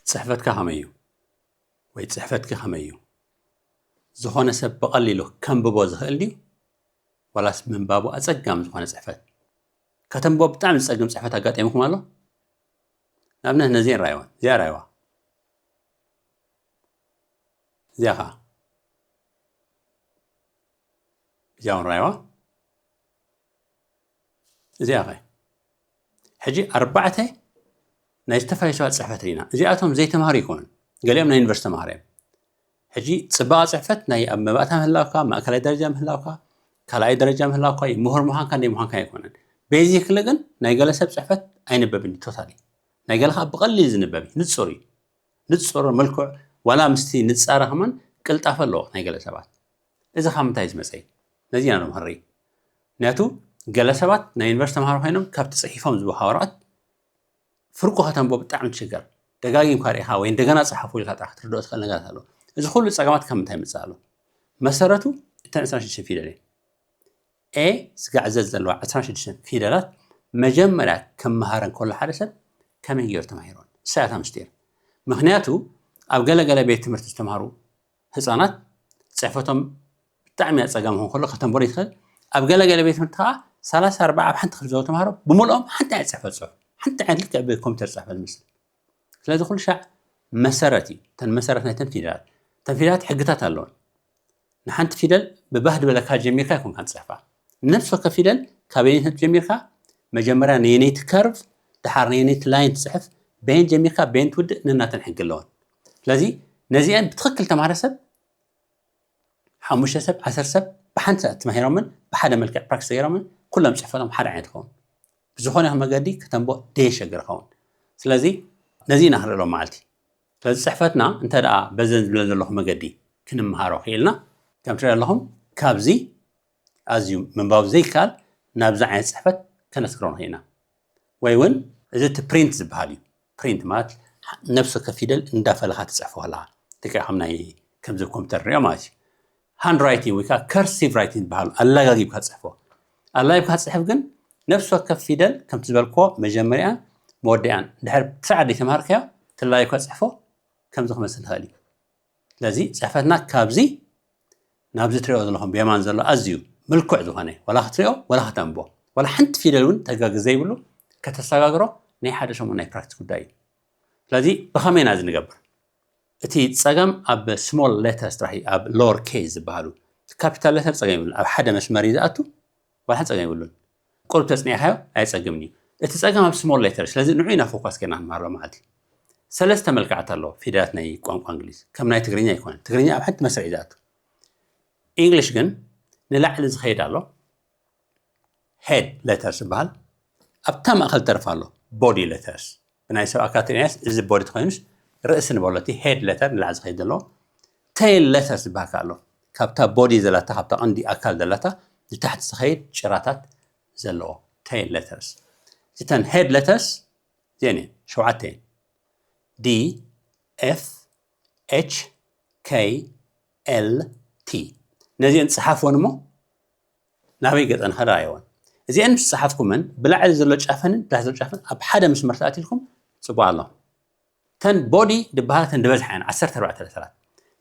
ጽሕፈትካ ከመይ እዩ? ወይ ጽሕፈትኪ ከመይ እዩ? ዝኾነ ሰብ ብቐሊሉ ከንብቦ ዝኽእል ድዩ? ዋላስ ምንባቡ ኣጸጋሚ ዝኾነ ጽሕፈት? ከተንብቦ ብጣዕሚ ዝጸግም ጽሕፈት ኣጋጢሙኩም ኣሎ? ንኣብነት ነዚአን ራእይዋን፣ እዚኣ ራእይዋ። እዚኣ ኸዓ። እዚኣ እውን ራእይዋ። እዚኣ ኸ? ሕጂ ኣርባዕተ ናይ ዝተፈላለዩ ሰባት ጽሕፈት ርኢና። እዚኣቶም ዘይተማሃሩ ኣይኮኑን። ገሊኦም ናይ ዩኒቨርሲቲ ተማሃሮ እዮም። ሕጂ ጽባቐ ጽሕፈት ናይ ኣብ መባእታ ምህላውካ፣ ማእከላይ ደረጃ ምህላውካ፣ ካልኣይ ደረጃ ምህላውካ፣ ምሁር ምዃንካ ናይ ምዃንካ ኣይኮነን። ቤዚክሊ ግን ናይ ገለ ሰብ ጽሕፈት ኣይንበብን እዩ ቶታሊ። ናይ ገለ ከዓ ብቐሊል ዝንበብ እዩ፣ ንጹር እዩ። ንጹር መልክዕ ዋላ ምስቲ ንጻረ ከማን ቅልጣፈ ኣለዎ ናይ ገለ ሰባት። እዚ ካብ ምንታይ ዝመጸ እዩ? ነዚ ኢና ንምህሪ። ምክንያቱ ገለ ሰባት ናይ ዩኒቨርሲቲ ተምሃሮ ኮይኖም ካብቲ ጽሒፎም ዝወሃ ወረቐት ፍርቁ ከተንቦ ብጣዕሚ ትሽገር። ደጋጊምካ ርኢኻ ወይ እንደገና ጽሓፉ ኢልካ ጥራሕ ክትርድኦ ትኽእል ነገራት ኣሎ። እዚ ኩሉ ጸገማት ካብ ምንታይ ይመጽእ ኣሎ? መሰረቱ እተን ዕስራን ሽዱሽተን ፊደል እየን። ኤ ስጋዕ ዘ ዘለዋ ዕስራን ሽዱሽተን ፊደላት መጀመርያ ከመሃረን ከሎ ሓደ ሰብ ከመይ ገይሩ ተማሂሮን? እሳ እያ እታ ምስጢር። ምክንያቱ ኣብ ገለገለ ቤት ትምህርቲ ዝተምሃሩ ህፃናት ፅሕፈቶም ብጣዕሚ ኣፀጋሚ ክኾን ከሎ ከተንብቦ ይትኽእል። ኣብ ገለገለ ቤት ትምህርቲ ከዓ ሰላሳ ኣርባዓ ኣብ ሓንቲ ክፍሊ ዘለዉ ተምሃሮ ብምልኦም ሓንቲ ዓይነት ፅሕፈት ፅሑፍ፣ ሓንቲ ዓይነት ልክዕ ብኮምፒተር ዝፅሕፈ ዝመስል። ስለዚ ኩሉ ሻዕ መሰረት እዩ። እተን መሰረት ናይተን ፊደላት፣ እተን ፊደላት ሕግታት ኣለወን። ንሓንቲ ፊደል ብባህ ድበለካ ጀሚርካ ኣይኮንካን ትፅሕፋ። ነፍሲ ወከፍ ፊደል ካበየን ነጥቢ ጀሚርካ መጀመርያ ነየነይቲ ከርቭ ድሓር ነየነይቲ ላይን ትፅሕፍ፣ በየን ጀሚርካ በየን ትውድእ ነናተን ሕጊ ኣለወን። ስለዚ ነዚአን ብትኽክል ተማሃረ ሰብ ሓሙሽተ ሰብ ዓሰርተ ሰብ ብሓንቲ ሰዓት ተማሂሮምን ብሓደ መልክዕ ፕራክቲስ ገይሮምን ኩሎም ፅሕፈቶም ሓደ ዓይነት ይኸውን። ብዝኾነ ይኹን መገዲ ከተንቦ ደየሸግር ይኸውን። ስለዚ ነዚ ኢና ክንርኢ ሎም መዓልቲ። ስለዚ ፅሕፈትና እንተ ደኣ በዘን ዝብለ ዘለኹ መገዲ ክንምሃሮ ክኢልና ከም ትሪኦ ኣለኹም ካብዚ ኣዝዩ ምንባብ ዘይከኣል ናብዚ ዓይነት ፅሕፈት ከነስግሮ ንኽእል ኢና። ወይ እውን እዚ እቲ ፕሪንት ዝበሃል እዩ። ፕሪንት ማለት ነፍሲ ወከፍ ፊደል እንዳፈለኻ ትፅሕፎ ከለኻ ልክዕ ከም ናይ ከምዚ ኮምፒተር ንሪኦ ማለት እዩ። ሃንድ ራይቲንግ ወይ ከዓ ከርሲቭ ራይቲንግ ዝበሃሉ ኣላጋጊብካ ትፅሕፎ። ኣላጊብካ ትፅሕፍ ግን ነፍሲ ወከፍ ፊደል ከምቲ ዝበልክዎ መጀመሪያን መወዳእታን ድሕሪ ስርዓት ዘይተምሃርካዮ ተላጊብካ ትፅሕፎ ከምዚ ክመስል ይኽእል እዩ። ስለዚ ፅሕፈትና ካብዚ ናብዚ ትሪኦ ዘለኹም ብየማን ዘሎ ኣዝዩ ምልኩዕ ዝኾነ ዋላ ክትሪኦ ዋላ ከተንብቦ ዋላ ሓንቲ ፊደል እውን ተጋግዝ ዘይብሉ ከተሰጋግሮ ናይ ሓደ ሰሙን ናይ ፕራክቲስ ጉዳይ እዩ። ስለዚ ብኸመይ ኢና እዚ ንገብር? እቲ ጸገም ኣብ ስሞል ሌተርስ ጥራሕ እዩ፣ ኣብ ሎወር ኬስ ዝበሃሉ። ካፒታል ሌተር ጸገም የብሉን፣ ኣብ ሓደ መስመር እዩ ዝኣቱ፣ ዋላ ሓንቲ ጸገም የብሉን። ቁሩብ ተጽኒዕካዮ ኣይጸግምን እዩ። እቲ ጸገም ኣብ ስሞል ሌተር፣ ስለዚ ንዑ ኢና ፎካስ ጌርና ክንመሃር ሎም መዓልቲ። ሰለስተ መልክዓት ኣለዎ ፊደላት ናይ ቋንቋ እንግሊዝ፣ ከም ናይ ትግርኛ ኣይኮነን። ትግርኛ ኣብ ሓንቲ መስርዕ እዩ ዝኣቱ። ኢንግሊሽ ግን ንላዕሊ ዝኸይድ ኣሎ፣ ሄድ ሌተርስ ዝበሃል። ኣብታ ማእኸል ተርፍ ኣሎ ቦዲ ሌተርስ። ብናይ ሰብ ኣካል ትሪናስ እዚ ቦዲ ተኾይኑስ ርእሲ ንበሎ፣ እቲ ሄድ ሌተር ንላዕሊ ዝኸይድ ዘለዎ። ቴይል ሌተርስ ዝበሃል ከኣ ኣሎ፣ ካብታ ቦዲ ዘላታ፣ ካብታ ቀንዲ ኣካል ዘላታ ንታሕቲ ዝኸይድ ጭራታት ዘለዎ ቴይል ሌተርስ። እተን ሄድ ሌተርስ እዚአን እየን፣ ሸውዓተ እየን። ዲ፣ ኤፍ፣ ኤች፣ ኬይ፣ ኤል፣ ቲ። ነዚአን ጸሓፍወን እሞ ናበይ ገጸን ኸዳ ኣይወን። እዚአን ምስ ጸሓፍኩመን ብላዕሊ ዘሎ ጫፈንን ብታሕቲ ዘሎ ጫፈን ኣብ ሓደ መስመር ተኣቲልኩም ጽቡቕ ኣሎ። ተን ቦዲ ዝበሃላ ተን ዝበዝሓ እየን፣ ዓሰርተ ኣርባዕተ ሌተራት።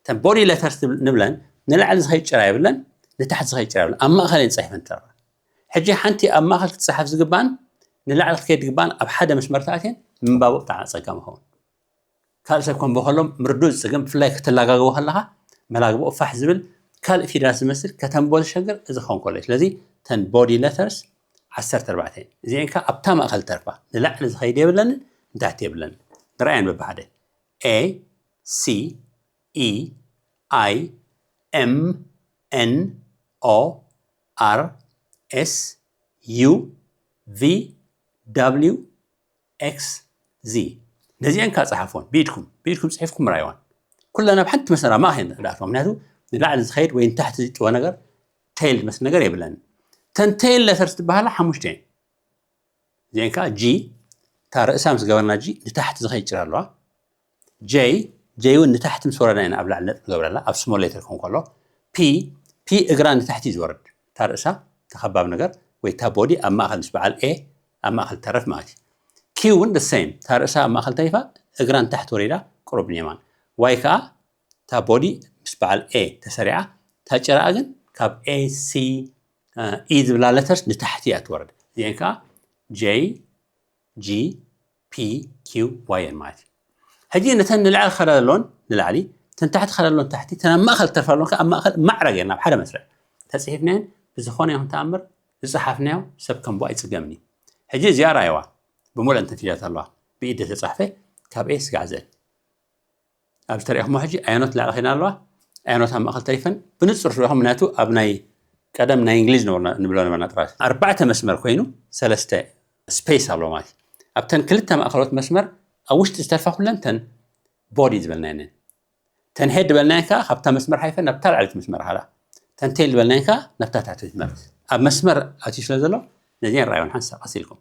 ተን ቦዲ ሌተርስ ንብለን ንላዕሊ ዝኸይድ ጭራ የብለን፣ ንታሕቲ ዝኸይድ ጭራ የብለን። ኣብ ማእኸል እየን ጸሒፈን ተረፋ። ሕጂ ሓንቲ ኣብ ማእኸል ክትጸሓፍ ዝግባን ንላዕሊ ክትከይድ ዝግባን ኣብ ሓደ መስመር ተኣትየን ምንባቡ ብጣዕሚ ኣጸጋሚ ይኸውን። ካልእ ሰብ ከንብቦ ከሎ ምርዱእ ዝጽገም፣ ብፍላይ ከተላጋግቦ ከለኻ መላግቦ ፋሕ ዝብል ካልእ ፊደላት ዝመስል ከተንብቦ ዝሸግር እዚ ክኸውን ከሎ እዩ። ስለዚ ተን ቦዲ ሌተርስ ዓሰርተ ኣርባዕተ እየን። እዚአን ከኣ ኣብታ ማእኸል ተርፋ፣ ንላዕሊ ዝኸይድ የብለንን ንታሕቲ የብለንን። ንርኣየን በብሓደ። ኤ፣ ሲ፣ ኢ፣ ኣይ፣ ኤም፣ ኤን፣ ኦ፣ ኣር፣ ኤስ፣ ዩ፣ ቪ፣ ደብሊው፣ ኤክስ፣ ዚ። ነዚአን ከኣ ጸሓፍወን ብኢድኩም፣ ብኢድኩም ጽሒፍኩም ርኣይዋን። ኩለን ኣብ ሓንቲ መስመር ኣብ ማእኸል እየን ዝኣትዋ። ምክንያቱ ንላዕሊ ዝኸይድ ወይ ንታሕቲ ዝጥወ ነገር፣ ቴይል ዝመስል ነገር የብለንን። ተን ቴይል ሌተርስ ዝበሃላ ሓሙሽተ እየን። እዚአን ከኣ ጂ፣ እታ ርእሳ ምስ ገበርና ጂ ንታሕቲ ዝኸይድ ጭራ ኣለዋ። ጀይ፣ ጀይ እውን ንታሕቲ ምስ ወረድና ኢና ኣብ ላዕሊ ነጥቢ ንገብረላ፣ ኣብ ስሞል ሌተር ክኸውን ከሎ። ፒ፣ ፒ እግራ ንታሕቲ እዩ ዝወርድ። እታ ርእሳ፣ እታ ከባብ ነገር፣ ወይ እታ ቦዲ ኣብ ማእኸል ምስ በዓል ኤ ኣብ ማእኸል ተረፍ ማለት እዩ። ኪው እውን the same፣ እታ ርእሳ ኣብ ማእኸል ተሪፋ፣ እግራ ንታሕቲ ወሪዳ፣ ቁሩብ ንየማን። ዋይ ከዓ እታ ቦዲ ምስ በዓል ኤ ተሰሪዓ፣ እታ ጭራኣ ግን ካብ ኤ ሲ ኢ ዝብላ ለተርስ ንታሕቲ እያ ትወርድ። እዚአን ከዓ ጀይ ጂ ፒ ኪው ዋይ እየን ማለት እዩ። ሕጂ ነተን ንላዕሊ ክኸዳ ዘለዎን ንላዕሊ፣ እተን ታሕቲ ክኸዳ ዘለዎን ታሕቲ፣ እተን ኣብ ማእኸል ክተርፋ ዘለዎን ከዓ ኣብ ማእኸል ማዕረ ጌርና ኣብ ሓደ መስርዕ ተፅሒፍናየን ብዝኾነ ይኹን ተኣምር ዝፀሓፍናዮ ሰብ ከንብቦ ኣይፅገምን እዩ። ሕጂ እዚኣ ረኣይዋ፣ ብምሉእ እንተን ፊደላት ኣለዋ፣ ብኢድ ዝተፃሕፈ ካብ ኤ ስጋዕ ዘን ኣብዚ ተሪእኹሞ ሕጂ ኣየኖት ላዕሊ ኸይና ኣለዋ፣ ኣየኖት ኣብ ማእኸል ተሪፈን ብንፁር ትሪእኹም። ምክንያቱ ኣብ ናይ ቀደም ናይ እንግሊዝ ነበርና ንብሎ ነበርና ጥራት ኣርባዕተ መስመር ኮይኑ ሰለስተ ስፔስ ኣለዎ ማለት እዩ። ኣብተን ክልተ ማእኸሎት መስመር ኣብ ውሽጢ ዝተርፋ ኩለን ተን ቦዲ ዝበልናየን፣ ተን ሄድ ዝበልናየን ከዓ ካብታ መስመር ሓይፈን ናብታ ላዕለይቲ መስመር ሃላ፣ ተን ቴል ዝበልናየን ከዓ ናብታ ታሕተይቲ መስመር። ኣብ መስመር ኣትዩ ስለ ዘሎ ነዚአን ረኣዮን ሓንሳእ ቀስ ኢልኩም።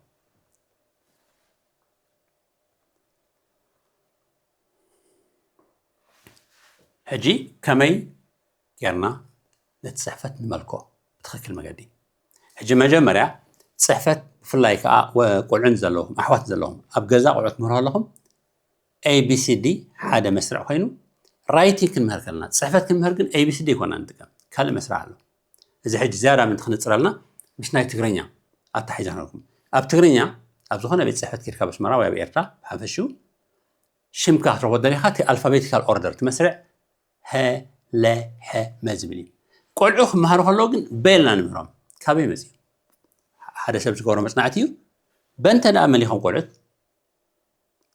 ሕጂ ከመይ ጌርና ነቲ ጽሕፈት ንመልኮ ብትኽክል መገዲ? ሕጂ መጀመርያ ጽሕፈት ብፍላይ ከኣ ወ-፣ ቆልዑ ዘለኹም፣ ኣሕዋት ዘለኹም፣ ኣብ ገዛ ቆልዑ ትምህሩ ኣለኹም፣ ኤ ቢ ሲ ዲ ሓደ መስርዕ ኮይኑ ራይቲንግ ክንምህር ከለና፣ ጽሕፈት ክንምህር ግን ኤ ቢ ሲ ዲ ኣይኮና ንጥቀም፣ ካልእ መስርዕ ኣሎ። እዚ ሕጂ ዝያዳ ምእንቲ ክንጽረልና ምስ ናይ ትግርኛ ኣተሓሒዘ ክነልኩም። ኣብ ትግርኛ ኣብ ዝኾነ ቤት ጽሕፈት ኬድካ ኣብ ኣስመራ ወይ ኣብ ኤርትራ ብሓፈሽኡ ሽምካ ክትረኽቦ ደሊኻ እቲ ኣልፋቤቲካል ኦርደር እቲ መስርዕ ሀ ለ ሐ መ ዝብል እዩ። ቆልዑ ክመሃሩ ከለዉ ግን በ ኢልና ንምህሮም። ካበይ መፅዩ? ሓደ ሰብ ዝገበሮ መፅናዕቲ እዩ። በ እንተ ደኣ መሊኾም ቆልዑት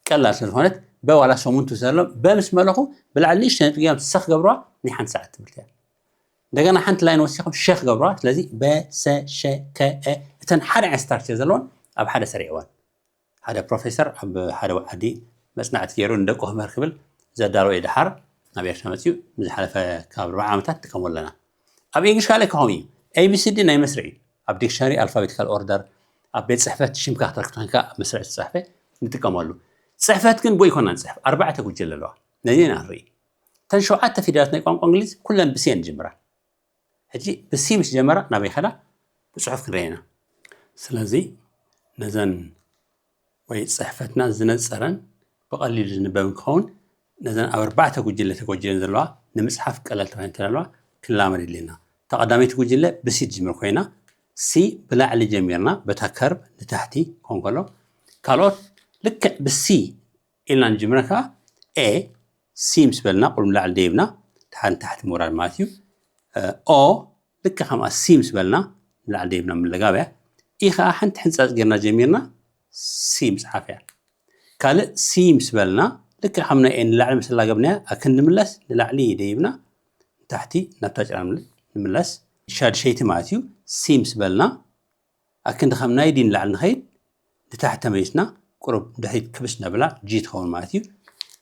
ቀላል ስለ ዝኾነት በ ዋላ ሰሙን ትውሰድ ኣሎ። በ ምስ መለኹ ብላዕሊ ንእሽተይ ነጥቢ ገይሮም ሰ ክገብርዋ ናይ ሓንቲ ሰዓት ትምህርቲ እያ። እንደገና ሓንቲ ላይን ወሲኾም ሸ ክገብርዋ። ስለዚ በ፣ ሰ፣ ሸ፣ ከ፣ እ እተን ሓደ ዓይነት ስትራክቸር ዘለወን ኣብ ሓደ ሰሪዕወን። ሓደ ፕሮፌሰር ኣብ ሓደ ዓዲ መጽናዕቲ ገይሩ ንደቁ ክምህር ክብል ዘዳለወ እዩ። ደሓር ናብ ኤርትራ መጺኡ ንዝሓለፈ ካብ ኣርባዓ ዓመታት ንጥቀመሉ ኣለና። ኣብ እንግሊሽ ካልእ ከምኡ እዩ። ኤ ቢ ሲ ዲ ናይ መስርዕ እዩ። ኣብ ዲክሽነሪ ኣልፋቤቲካል ኦርደር፣ ኣብ ቤት ጽሕፈት ሽምካ ክትረክብ ተኾይንካ ኣብ መስርዕ ዝተጻሕፈ ንጥቀመሉ። ጽሕፈት ግን ብኡ ኣይኮና ንጽሕፍ። ኣርባዕተ ጉጅለ ኣለዋ። ነዚኤን ንርኢ። እተን ሸውዓተ ፊደላት ናይ ቋንቋ እንግሊዝ ኩለን ብሲ እየን ዝጅምራ። ሕጂ ብሲ ምስ ጀመራ ናበይ ከዳ ብጽሑፍ ክንርኢ ኢና። ስለዚ ነዘን ወይ ጽሕፈትና ዝነጸረን ብቐሊሉ ዝንበብን ክኸውን ነዘን ኣብ ኣርባዕተ ጉጅለ ተጎጅለን ዘለዋ ንምጽሓፍ ቀለል ተባሂለን ዘለዋ ክንላመድ የድልየና። እታ ቀዳመይቲ ጉጅለ ብሲ ትጅምር ኮይና ሲ ብላዕሊ ጀሚርና በታ ከርብ ንታሕቲ ክኸውን ከሎ ካልኦት ልክዕ ብሲ ኢልና ንጅምረ ከዓ ኤ ሲ ምስ በልና ቁልም ላዕሊ ደይብና ተሓን ታሕቲ ምውራድ ማለት እዩ። እ፣ ኦ ልክዕ ከምኣ ሲ ምስ በልና ንላዕሊ ደይብና ምልጋብ እያ። ኢ ከዓ ሓንቲ ሕንፃፅ ጌርና ጀሚርና ሲ ምፅሓፍ እያ። ካልእ ሲ ምስ በልና ልክዕ ከም ናይ ኤ ንላዕሊ ምስ ኣላገብናያ ኣክንዲ ምለስ ንላዕሊ ደይብና ንታሕቲ ናብታ ጭራ ንምል-፣ ንምለስ። ሻድሸይቲ ማለት እዩ። ሲ ምስ በልና ኣክንዲ ከም ናይ ዲ ንላዕሊ ንኸይድ ንታሕቲ ተመሊስና ቁሩብ ድሕሪት ክብስ ነብላ ጂ ትኸውን ማለት እዩ።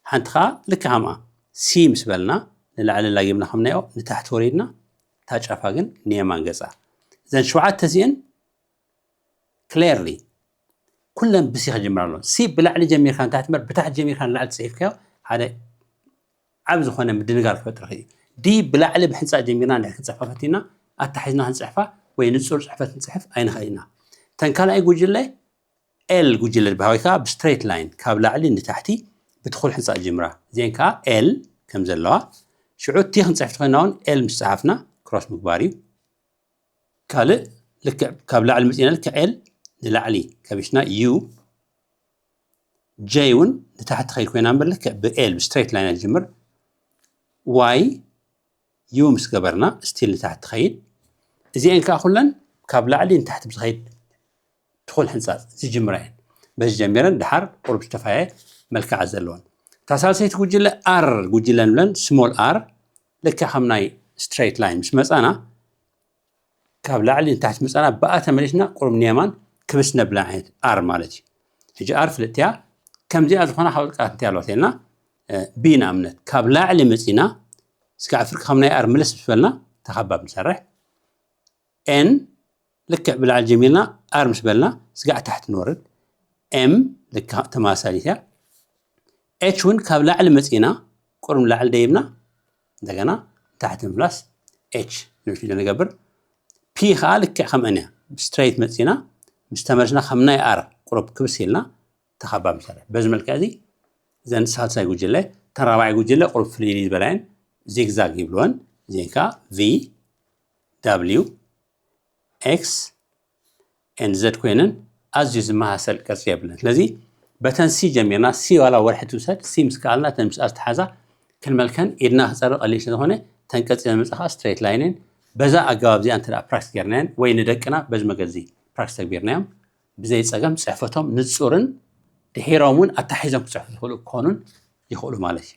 ሓንቲ ከዓ ልክዕ ከምኣ ሲ ምስ በልና ንላዕሊ ላጊብና ከም ናይ ኦ ንታሕቲ ወሪድና እታ ጫፋ ግን ንየማን ገፃ። እዘን ሸውዓተ እዚአን ክሌርሊ ኩለን ብሲ ክጅምራ ኣለዎ። ሲ ብላዕሊ ጀሚርካ ንታሕቲ እምበር ብታሕቲ ጀሚርካ ንላዕሊ ትፅሒፍካዮ ሓደ ዓብ ዝኾነ ምድንጋር ክፈጥር ይኽእል እዩ። ዲ ብላዕሊ ብሕንፃ ጀሚርና እንድሕር ክንፅሕፋ ፈቲና ኣታሒዝና ክንፅሕፋ ወይ ንፁር ፅሕፈት ክንፅሕፍ ኣይንኽእል ኢና። እተን ካልኣይ ጉጅለ ኤል ጉጅለ ዝበሃወይ ከዓ ብስትሬት ላይን ካብ ላዕሊ ንታሕቲ ብትኹል ሕንፃ ጅምራ። እዚአን ከዓ ኤል ከም ዘለዋ ሽዑ ቲ ክንፅሕፍ ተኾይና እውን ኤል ምስ ፀሓፍና ክሮስ ምግባር እዩ። ካልእ ልክዕ ካብ ላዕሊ መፂና ልክዕ ኤል ንላዕሊ ከቢስና ዩ ጀይ እውን ንታሕቲ ኸይድ ኮይና እምበር ልክዕ ብኤል ብስትሬት ላይን ትጅምር። ዋይ ዩ ምስ ገበርና ስቲል ንታሕቲ ኸይድ። እዚአን ከዓ ኩለን ካብ ላዕሊ ንታሕቲ ብዝኸይድ ትኹል ሕንፃፅ ዝጅምራ እየን። በዚ ጀሚረን ድሓር ቁሩብ ዝተፋየ መልክዓት ዘለወን። እታ ሳልሰይቲ ጉጅለ ኣር ጉጅለ ንብለን ስሞል ኣር ልክዕ ከም ናይ ስትሬት ላይን ምስ መፃና ካብ ላዕሊ ንታሕቲ ምፃና ብኣ ተመሊስና ቁሩብ ንየማን ክብስ ነብላ ዓይነት ኣር ማለት እዩ። ሕጂ ኣር ፍልጥቲ እያ። ከምዚኣ ዝኾና ካብ ቃላት እንታይ ኣለዋ ተልና ቢ ንኣብነት ካብ ላዕሊ መፂና ስጋዕ ፍርቂ ከም ናይ ኣር ምልስ ምስ በልና ተኻባብ ንሰርሕ። ኤን ልክዕ ብላዕሊ ጀሚርና ኣር ምስ በልና ስጋዕ ታሕቲ ንወርድ። ኤም ልክዕ ተመሳሳሊት እያ። ኤች እውን ካብ ላዕሊ መፂና ቁሩብ ላዕሊ ደይብና እንደገና ታሕቲ ምፍላስ ኤች ንብሎ ንገብር። ፒ ከዓ ልክዕ ከምአን እያ። ብስትሬት መፂና ምስ ተመልስና ከም ናይ ኣር ቁሩብ ክብስ ኢልና ተኻባብ ንሰርሕ። በዚ መልክዕ እዚ እዘን ሳልሳይ ጉጅለ ተራባዒ ጉጅለ ቁሩብ ፍልይ ዝበላየን ዚግዛግ ይብልወን። እዚን ከዓ V W X and Z ኮይነን ኣዝዩ ዝመሳሰል ቅርፂ የብለን። ስለዚ በተን C ጀሚርና፣ C ዋላ ወርሒ ትውሰድ፣ C ምስ ከኣልና እተን ምስኣ ዝተሓዛ ክንመልከን ኢድና ክፀርብ ቀሊል ስለዝኾነ እተን ቀፂለን ዝመፃ ከዓ straight line እየን። በዛ ኣገባብ እዚኣ እንተ practice ጌርናየን ወይ ንደቅና በዚ መገዲ practice ተግቢርናዮም ብዘይ ፀገም ፅሕፈቶም ንፁርን ድሒሮም እውን ኣታሒዞም ክፅሕፉ ዝኽእሉ ክኾኑን ይኽእሉ ማለት እዩ።